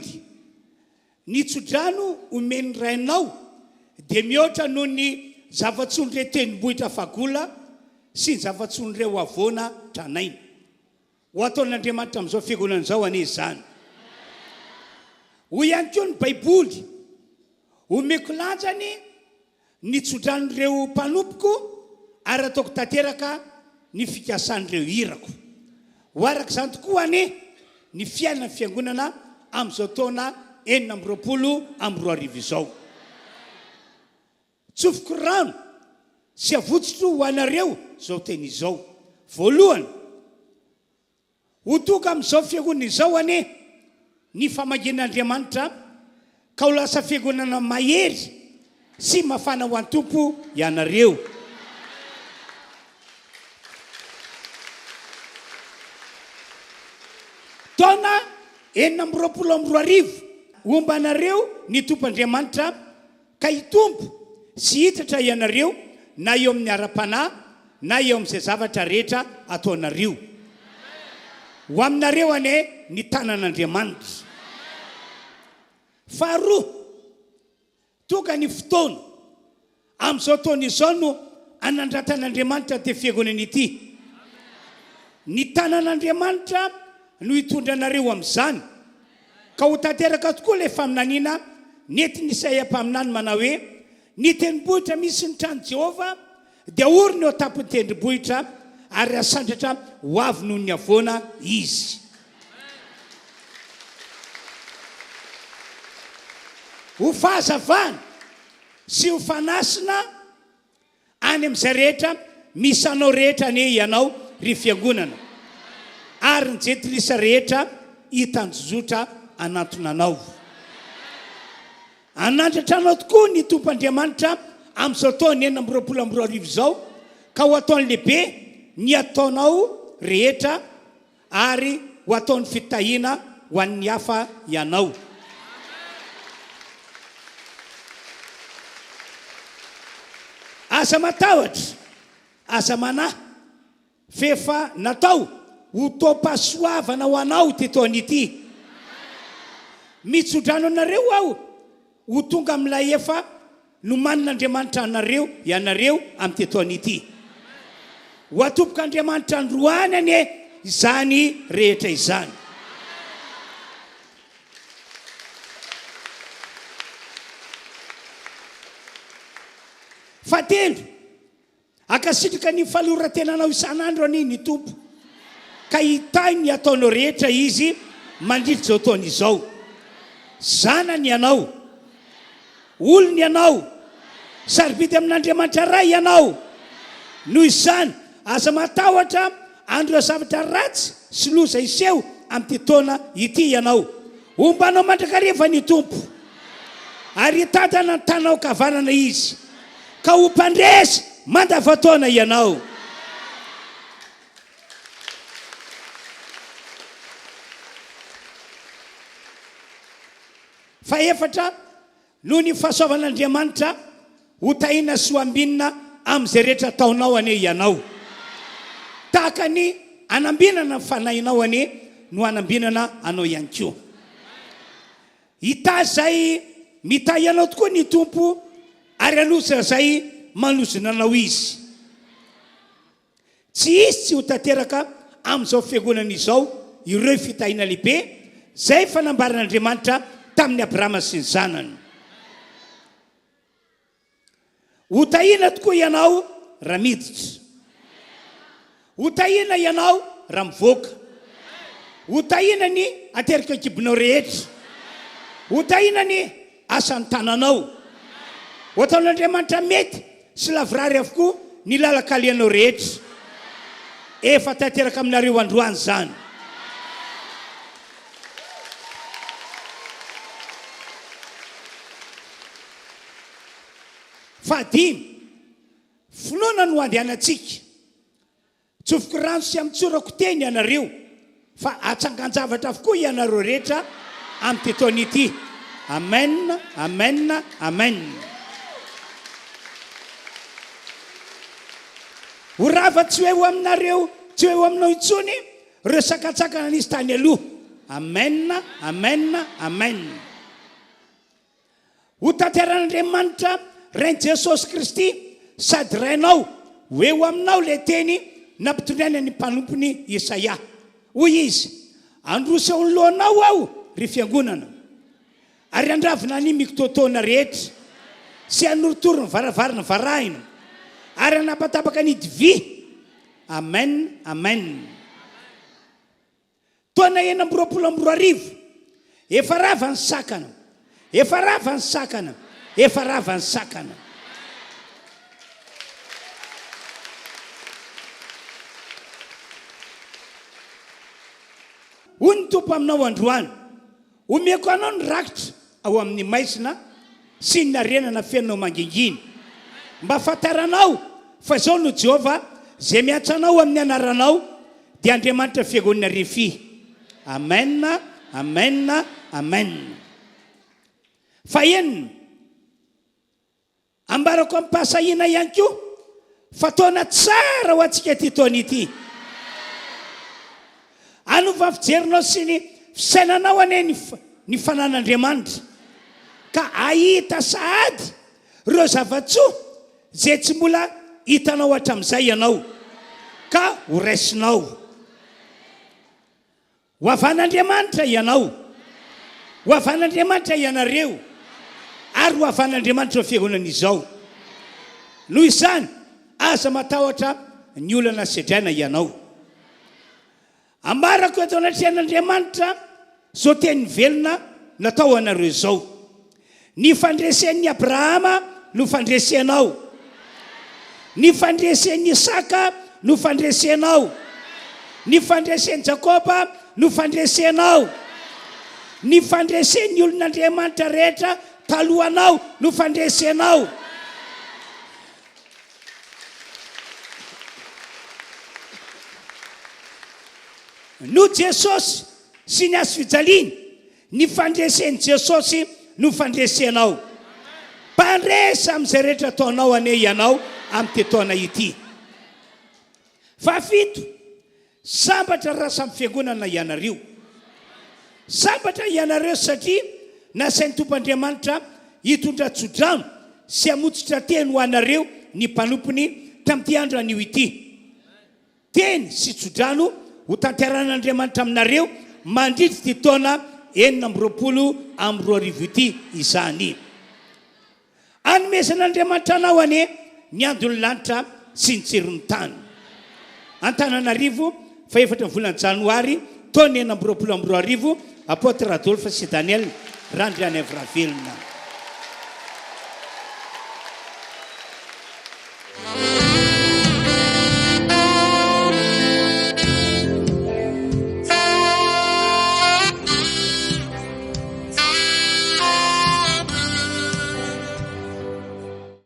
Baiboly, Ny tsodrano omen'ny Rainao dia mihoatra noho ny zava-tsoan'ireo tendrombohitra fagola sy ny zava-tsoan'ireo havoana tranainy. Ho ataon'Andriamanitra amin'izao fiangonana izao anie izany. Hoy ihany koa ny Baiboly, Omeko lanjany ny tsodranon'ireo mpanompoko ary ataoko tanteraka ny fikasan'ireo irako. Ho araka izany tokoa anie ny fiainan'ny Fiangonana amin'izao taona 2026 izao. Tsofiko rano sy avotsotro ho anareo izao teny izao. Voalohany, Ho tonga amin'izao fiangonana izao anie ny famangian'Andriamanitra ka ho lasa fiangonana mahery sy mafana ho an'ny Tompo ianareo. Taona 2026, homba anareo ny Tompo Andriamanitra Ka hitombo sy hiitatra ianareo na eo amin'ny ara-panahy na eo amin'izay zavatra rehetra ataonareo. Ho aminareo anie ny tanan'Andriamanitra. Faharoa, tonga ny fotoana. Amin'izao taona izao no anandratan'Andriamanitra ity fiangonana ity. Ny tanan'Andriamanitra no hitondra anareo amin'izany. Ka ho tanteraka tokoa ilay faminaniana nentin'i Isaia mpaminany manao hoe, Ny tendrombohitra misy ny tranon'i Jehovah dia haorina eo an-tampon'ny tendrombohitra, ary hasandratra ho avo noho ny havoana izy. Ho fahazavana sy ho fanasina Any amin'izay rehetra misy anao rehetra anie ianao ry Fiangonana, ary ny jentilisa rehetra hitanjozotra hanantona anao. Hanandratra anao tokoa ny Tompo Andriamanitra amin'izao taona 2026 izao, ka ho ataony lehibe ny ataonao rehetra, Ary ho ataony fitahiana ho an'ny hafa ianao. Aza matahotra, aza manahy, f'efa natao ho taom-pahasoavana ho anao ity taona ity. Mitsodrano anareo aho Ho tonga amin'ilay efa nomanin'Andriamanitra anareo ianareo amin'ity taona ity. Ho atobok'Andriamanitra androany anie izany rehetra izany. Fahatelo, Hankasitraka ny fanoloran-tenanao isan'andro anie ny Tompo, ka hitahy ny ataonao rehetra Izy mandritra izao taona izao. Zanany ianao. Olony ianao. Sarobidy amin'Andriamanitra Ray ianao. Noho izany, aza matahotra an'ireo zavatra ratsy sy loza hiseho amin'ity taona ity ianao. Homba anao mandrakariva ny Tompo, ary hitantana ny tananao ankavanana Izy, ka ho mpandresy mandavantaona ianao. Fahefatra, Noho ny fahasoavan'Andriamanitra, ho tahiana sy ho ambinina amin'izay rehetra ataonao anie ianao. Tahaka ny anambinana ny fanahinao anie no hanambinana anao ihany koa. Hitahy izay mitahy anao tokoa ny Tompo ary hanozona izay manozona anao Izy. Tsy hisy tsy ho tanteraka amin'izao fiangonana izao ireo fitahiana lehibe izay efa nambaran'Andriamanitra tamin'i Abrahama sy ny zanany. Ho tahiana tokoa ianao raha miditra. Ho tahiana ianao raha mivoaka. Ho tahiana ny ateraka an-kibonao rehetra. Ho tahiana ny asan'ny tananao. Ho ataon'Andriamanitra mety sy lavorary avokoa ny lalan-kalehanao rehetra. Efa tanteraka aminareo androany izany. Fahadimy, finoana no andehanantsika. Tsofiko rano sy amotsorako teny ianareo fa hatsangan-javatra avokoa ianareo rehetra amin'ity taona ity. Amen, amen, amen. Ho rava tsy ho eo aminareo, tsy ho eo aminao intsony ireo sakantsakana nisy tany aloha. Amen, amen, amen. Ho tanteran'Andriamanitra Rain'i Jesosy Kristy sady Rainao ho eo aminao ilay teny nampitondraina ny mpanompony Isaia. Hoy izy, Handroso eo anoloanao aho, ry fiangonana, ary handravona ny mikotoatoana rehetra, sy hanorotoro ny varavarana varahina, ary hanapatapaka ny hidy vy. Amen, amen. Taona 2026, efa rava ny sakana, efa rava ny sakana, efa rava ny sakana. Hoy ny Tompo aminao androany, Omeko anao ny rakitra ao amin'ny maizina sy ny harena nafeninao mangingina, mba hahafantaranao fa Izaho no Jehovah, Izay miantso anao amin'ny anaranao, dia Andriamanitra Fiangonana Refi. Amen, amen, amen. Fahenina. Ambarako amim-pahasahiana ihany koa fa taona tsara ho antsika ity taona ity. Hanova ny fijerinao sy ny fisainanao anie ny ny fanan'Andriamanitra ka hahita sahady ireo zava-tsoa izay tsy mbola hitanao hatramin'izay ianao ka horaisinao. Ho havan'Andriamanitra ianao, ho havan'Andriamanitra ianareo, ary ho havan'Andriamanitra izao fiangonana izao. Noho izany, aza matahotra ny olana sedraina ianao. Ambarako eto anatrehan'Andriamanitra izao teny velona natao ho anareo izao. Ny fandresen'i Abrahama no fandresenao. Ny fandresen'i Isaka no fandresenao. Ny fandresen'i Jakoba no fandresenao. Ny fandresen'ny olon'Andriamanitra rehetra talohanao no fandresenao. Noho Jesosy sy ny hazofijaliany Ny fandresen'i Jesosy no fandresenao. Mpandresy amin'izay rehetra ataonao anie ianao amin'ity taona ity. Fahafito, sambatra raha samy fiangonana ianareo. Sambatra ianareo satria nasain'ny Tompo Andriamanitra hitondra tsodrano sy hamotsitra teny ho anareo ny mpanompony tamin'ity andro anio ity. Teny sy tsodrano ho tanteran'Andriamanitra aminareo mandritra ity taona 2026 ity izany. Anomezan'Andriamanitra anao anie ny andon'ny lanitra sy ny tsiron'ny tany. Antananarivo, fahefatra ny volana janoary, taona 2026, Apôtre Adolphe sy Daniel Randrianaivoravelona.